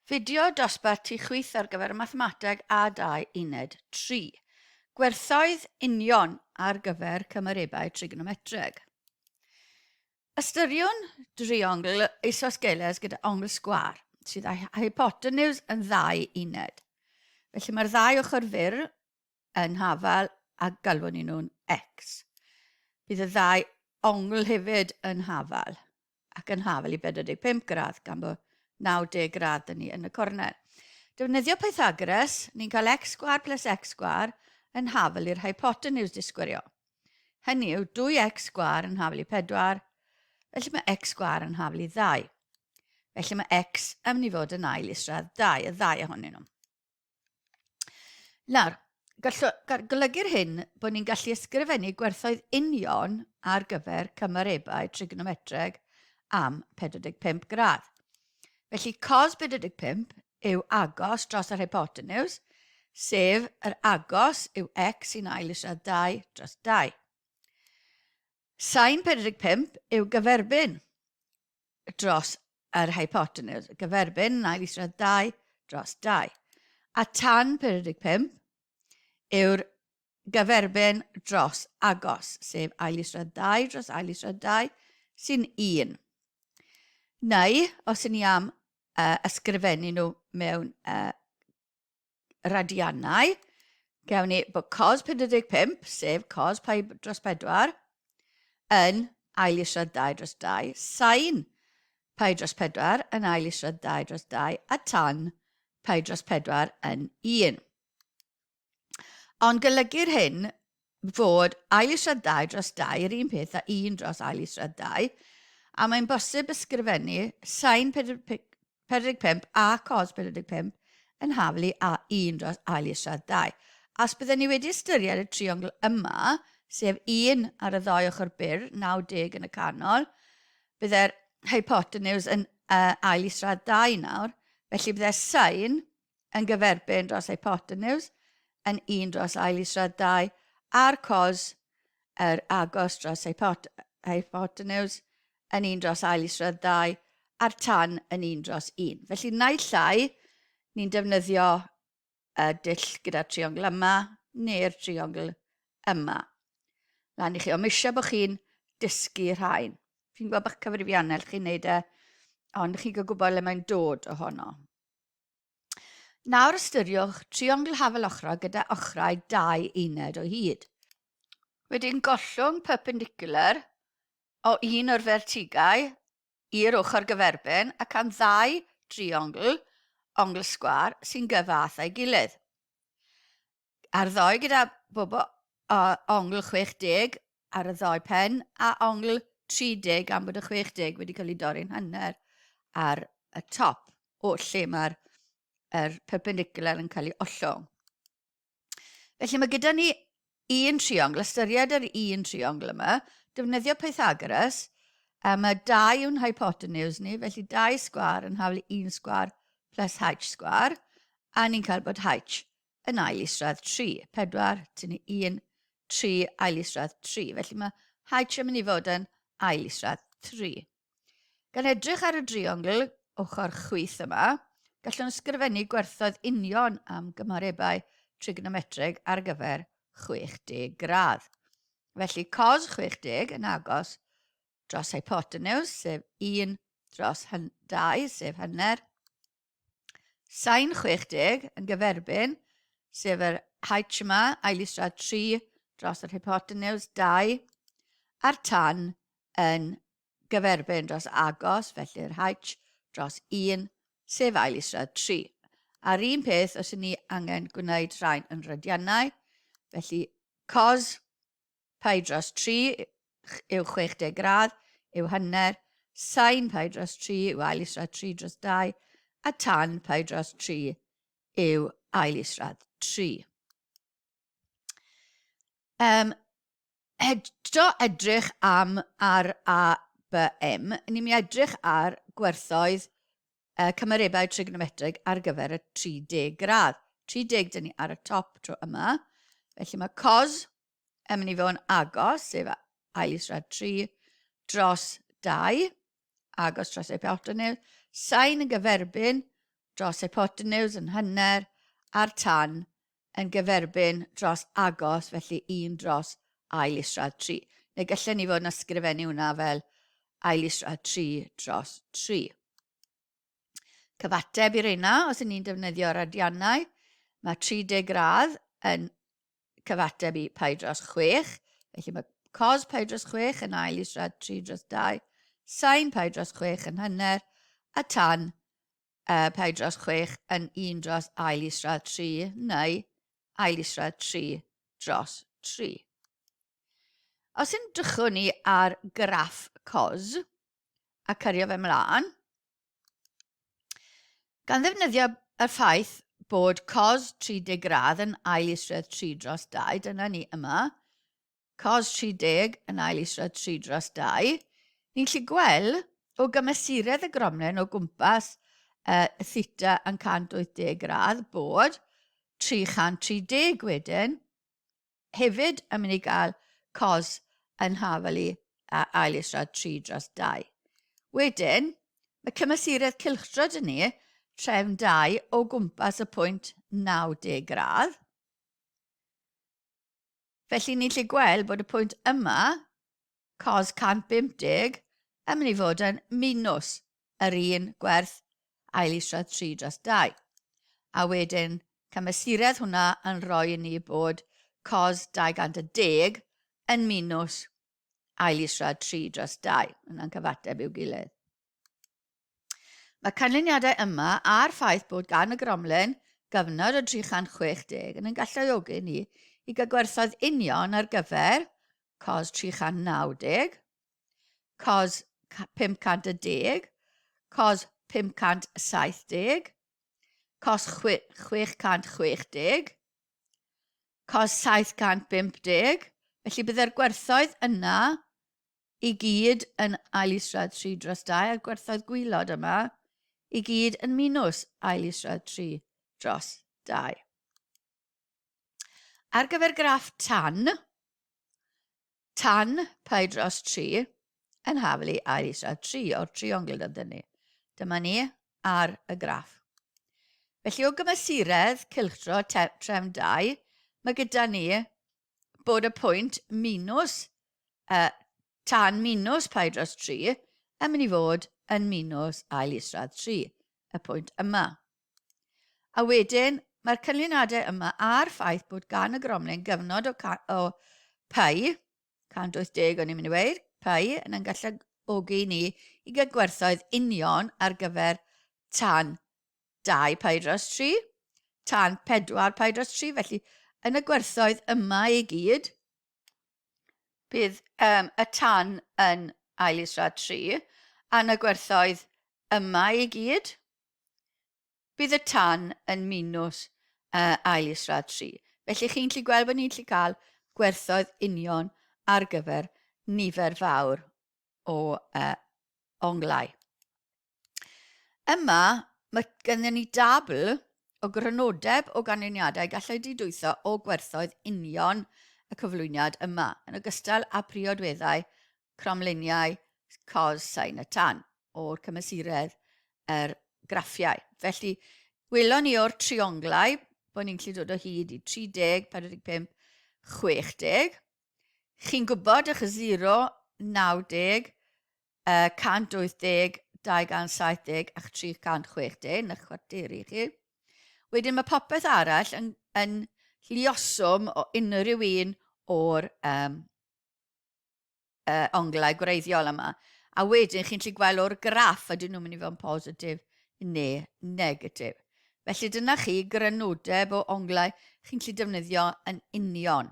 Fideo dosbarth tu chwith ar gyfer Mathemateg A2 Uned 3. Gwerthoedd union ar gyfer cymarebau trigonometreg. Ystyriwn driongl isosgeles gyda ongl sgwâr sydd â hypotenws yn ddau uned. Felly mae'r ddau ochr fyr yn hafal a galwon ni nhw'n x. Bydd y ddau ongl hefyd yn hafal ac yn hafal i 45 gradd gan bod 90 gradd dyn ni yn y cornel. Defnyddio Pythagoras, ni'n cael x sgwar plus x sgwar yn hafal i'r hypotenws disgwyrio. Hynny yw 2x sgwar yn hafal i 4, felly mae x sgwar yn hafal i 2. Felly mae x yn mynd i fod yn ail isradd 2, y ddau ohonyn nhw. Nawr, golygu'r hyn bod ni'n gallu ysgrifennu gwerthoedd union ar gyfer cymarebau trigonometreg am 45 gradd. Felly cos 45 yw agos dros yr hypotenws, sef yr agos yw x sy'n ail isradd 2 dros 2. Sin 45 yw gyferbyn dros yr hypotenws, gyferbyn yn ail isradd 2 dros 2. A tan 45 yw'r gyferbyn dros agos, sef ail isradd 2 dros ail isradd 2, sy'n 1. Neu, os ydyn ni am ysgrifennu nhw mewn radiannau, gewn ni bod cos 45, sef cos pi dros 4, yn ail isradd 2 dros 2, sain pi dros 4 yn ail isradd 2 dros 2, a tan pi dros 4 yn 1. Ond golygu'r hyn fod ail isradd 2 dros 2 yr un peth â 1 dros ail isradd 2, a mae'n bosib ysgrifennu sain 45 a cos 45 yn haflu a 1 dros ail isradd 2. A os byddwn ni wedi ystyried y triongl yma, sef 1 ar y ddau ochr byr, 90 yn y canol, bydde'r hypotenws yn ail isradd 2 nawr, felly bydde sain yn gyferbyn dros hypotenws yn 1 dros ail isradd 2 a'r cos yr agos dros hypotenws yn 1 dros ail isradd 2 a'r tan yn 1 dros 1. Felly naill ai ni'n defnyddio y dull gyda'r triongl yma neu'r triongl yma. Lan i chi, ond mae eisiau bod chi'n dysgu rhain. Fi'n gwybod bod cyfrifiannell chi'n neud e, ond chi'n cael gwybod le mae'n dod ohono. Nawr ystyriwch triongl hafal ochrog gyda ochrau dau uned o hyd. Wedyn gollwng perpendicular o un o'r fertigau i'r ochr gyferbyn ac am ddau driongl ongl sgwâr sy'n gyfath â'i gilydd. A'r ddou gyda bob ongl 60 ar y ddou pen a ongl 30 am bod y 60 wedi cael ei dorri'n hanner ar y top o lle mae'r er perpendicular yn cael ei ollwng. Felly mae gyda ni un triongl, ystyried yr un triongl yma, defnyddio Pythagoras, a mae 2 yw'n hypotenuse ni, felly 2 sgwar yn haflu 1 sgwar plus h sgwar, a ni'n cael bod h yn ail isradd 3. 4, tynnu 1, 3, ail isradd 3. Felly mae h yn mynd i fod yn ail isradd 3. Gan edrych ar y driongl ochr chwith yma, gallwn ysgrifennu gwerthoedd union am gymarebau trigonometreg ar gyfer 60 gradd. Felly cos 60 yn agos dros hypotenws, sef 1 dros 2, sef hanner, Sain 60 yn gyferbyn, sef yr H yma, ail isradd 3 dros yr hypotenws 2, a'r tan yn gyferbyn dros agos, felly'r H dros 1, sef ail isradd 3. A'r un peth os ydyn ni angen gwneud rhain yn radiannau, felly cos Pi dros 3 yw 60 gradd, yw hanner, sain pi dros 3 yw ail isradd 3 dros 2, a tan pi dros 3 yw ail isradd 3. Um, eto edrych am ar A, B, M, ni'n mynd edrych ar gwerthoedd cymarebau trigonometreg ar gyfer y 30 gradd. 30 dyn ni ar y top tro yma. Felly mae cos yn mynd i fod yn agos, sef ail isradd 3 dros 2, agos dros hypotenws, sain yn gyferbyn dros hypotenws yn hanner a'r tan yn gyferbyn dros agos, felly 1 dros ail isradd 3. Neu gallen ni fod yn ysgrifennu hwnna fel ail isradd 3 dros 3. Cyfateb i reina, os y'n ni'n defnyddio radiannau, mae 30 gradd yn cyfateb i pi dros 6, felly mae cos pi dros 6 yn ail isradd 3 dros 2, sin pi dros 6 yn hanner, a tan pi dros 6 yn 1 dros ail isradd 3, neu ail isradd 3 dros 3. Os yn drychwn ni ar graff cos a cario fe mlaen, gan ddefnyddio y ffaith bod cos 30 gradd yn ail isradd 3 dros 2, dyna ni yma, cos 30 yn ail isradd 3 dros 2, ni'n gallu gweld o gymesuredd y gromlen o gwmpas theta yn 180 gradd bod 330 wedyn hefyd yn mynd i gael cos yn hafal i a ail isradd 3 dros 2. Wedyn, mae cymesuredd cylchdro dyn ni, trefn 2 o gwmpas y pwynt 90 gradd. Felly ni'n lle gweld bod y pwynt yma, cos 150, yn mynd i fod yn minws yr un gwerth ail isradd 3 dros 2. A wedyn, cymesuredd hwnna yn rhoi i ni bod cos 210 yn minws ail isradd 3 dros 2. Yna'n cyfateb i'w gilydd. Mae canlyniadau yma a'r ffaith bod gan y gromlin gyfnod o 360 yn ein galluogi ni i gael gwerthoedd union ar gyfer cos 390, cos 510, cos 570, cos 660, cos 750. Felly byddai'r gwerthoedd yna i gyd yn ail isradd 3 dros 2 a'r gwerthoedd gwylod yma i gyd yn minws ail isradd 3 dros 2. Ar gyfer graff tan, tan pi dros 3 yn haflu ail isradd 3 o'r triongl ydyn ni. Dyma ni ar y graff. Felly o gymesuredd cylchdro trefn 2, mae gyda ni bod y pwynt minus, tan minus pi dros 3 yn mynd i fod yn minus ail isradd 3, y pwynt yma. A wedyn, mae'r cynlluniadau yma a'r ffaith bod gan y gromlin gyfnod o, o pi, 180 o'n i'n mynd i weid, pi, yn yn galluogi ni i gael gwerthoedd union ar gyfer tan 2 pi dros 3, tan 4 pi dros 3, felly yn y gwerthoedd yma i gyd, bydd um, y tan yn ail isradd 3, a yn y gwerthoedd yma i gyd, bydd y tan yn minws uh, ail isradd 3. Felly chi'n gallu gweld bod ni'n gallu cael gwerthoedd union ar gyfer nifer fawr o uh, onglau. Yma, mae gennym ni dabl o grynodeb o ganlyniadau gallai didwytho o gwerthoedd union y cyflwyniad yma, yn ogystal â priodweddau cromliniau cos, sain a tan o'r cymesuredd yr graffiau. Felly, welon ni o'r trionglau bod ni'n gallu dod o hyd i 30, 45, 60. Chi'n gwybod eich 0, 90, 180, 270 a'ch 360 yn eich chwarteri chi. Wedyn mae popeth arall yn, yn llioswm o unrhyw un o'r um, onglau gwreiddiol yma. A wedyn chi'n gallu gweld o'r graff ydyn nhw'n mynd i fod yn positif neu negatif. Felly dyna chi grynodeb o onglau chi'n gallu defnyddio yn union.